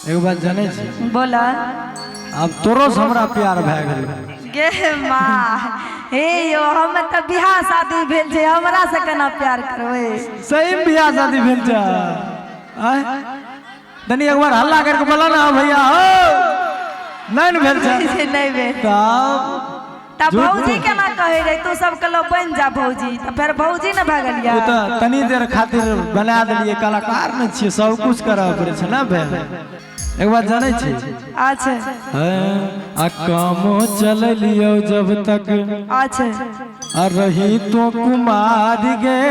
एगो बात जानै छी? बोला। आब तोरो से हमरा प्यार भए गेल। गे माँ, हे यो, हम तऽ बियाह शादी भेल छै, हमरा से केना प्यार करबै? सही में बियाह शादी भेल छै? आय तनी एक बार हल्ला करके बोला ना भैया हो, नहीं ने भेल छै? नहि भेल। तब तब झूठ भौजी केना कहै रहै? तू सब कहलो बनि जा भौजी, तऽ फेर भौजी ने भए गेलियै। ओ तऽ तनी देर खातिर बना देलियै, कलाकार ने छियै, सब कुछ करऽ पड़ै छै ना भेल। एक बात जानै छी? अच्छा। हैं, आ कामो चल लियो जब तक अच्छा। आ रही तो कुमार गे,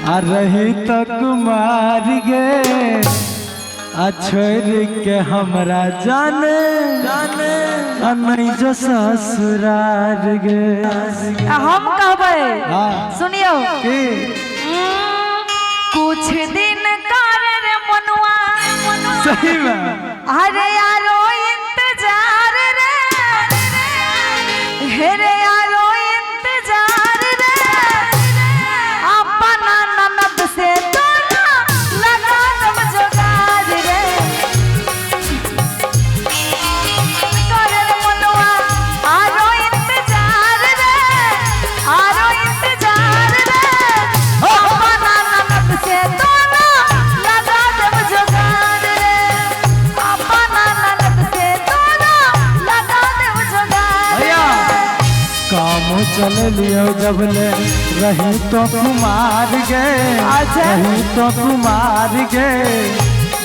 आ रही तो कुमार गे, आ छोड़ के हमरा जाने जाने आ नहीं जो ससुरार गे। आ हम कहबै। हाँ। सुनियो। की? कुछ दिन कर रे मनुआ। सही में। अरे यारो इंतजार रे, हे रे यारो इंतजार रे, अपना ननद से तोरा लगा दम जोगार रे। कर रे मनुआ आरो इंतजार रे, आरो इंतजार रे, अपना ननद से तोरा लगा दम जोगार रे, अपना ननद से तोरा लगा दम जोगार। भैया काम चल लियो जब ले रही तो कुमार गे। अच्छा। रही तो कुमार गे,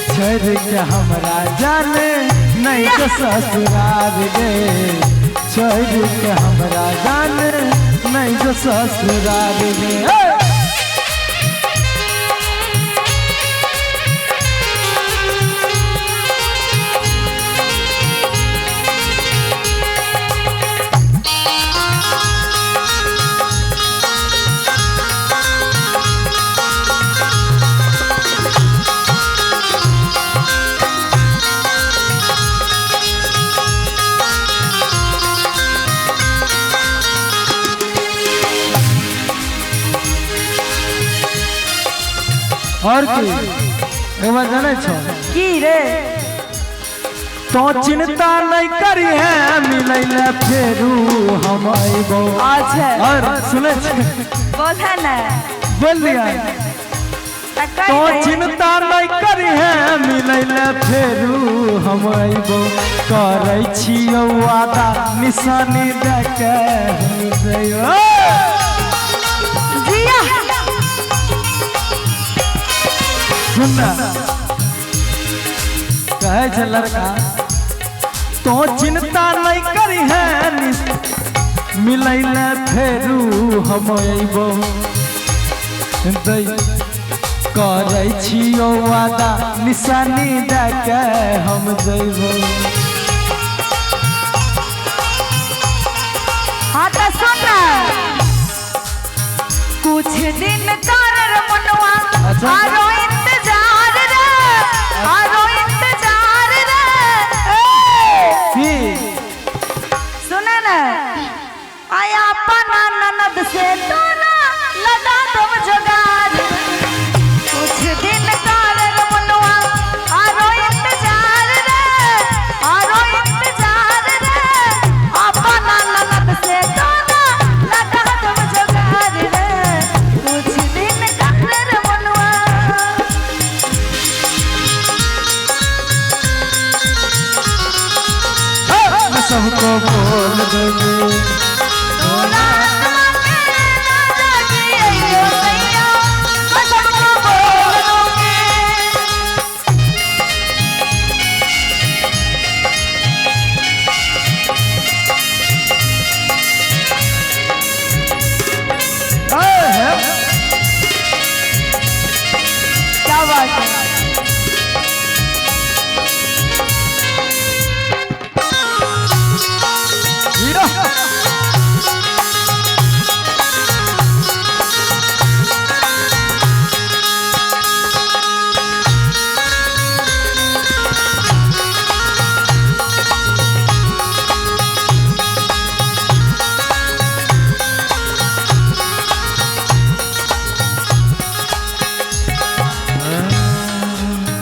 छोड़ के हमरा जाने नहीं तो ससुरार गे, छोड़ के हमरा जाने नहीं तो ससुरार गे। हे! और की एक बात जानै छौ? की रे? तो चिंता नहीं करी है, मिलै ले फेरू हम अइबो। अच्छा। और सुनै छी? बोला ना। बोल दिया। तऽ कहि तो दही। चिंता नहीं करी है, मिलै ले फेरू हम अइबो, करै छियौ वादा, निशानी दे के हम जइबो। जिया। सुन ना, कहै छै लड़का, तो चिंता नहीं करी है, मिलै ले फेरू हम अइबो, दै करै छियौ वादा, निशानी दे के हम जइबो। हाँ तऽ सुन ना, कुछ दिन कर रे मनुआ। अच्छा। आरो इंतजार रे, आरो इंतजार रे, ए! की? सुन ना, आया अपना ननद से तोरा लगा दम जोगार। कुछ दिन कर रे मनुआ, आरो इंतजार रे, आरो इंतजार रे, अपना ननद से तोरा लगा दम जोगार रे, कुछ दिन कर रे मनुआ। मैं सबको बोल देंगे।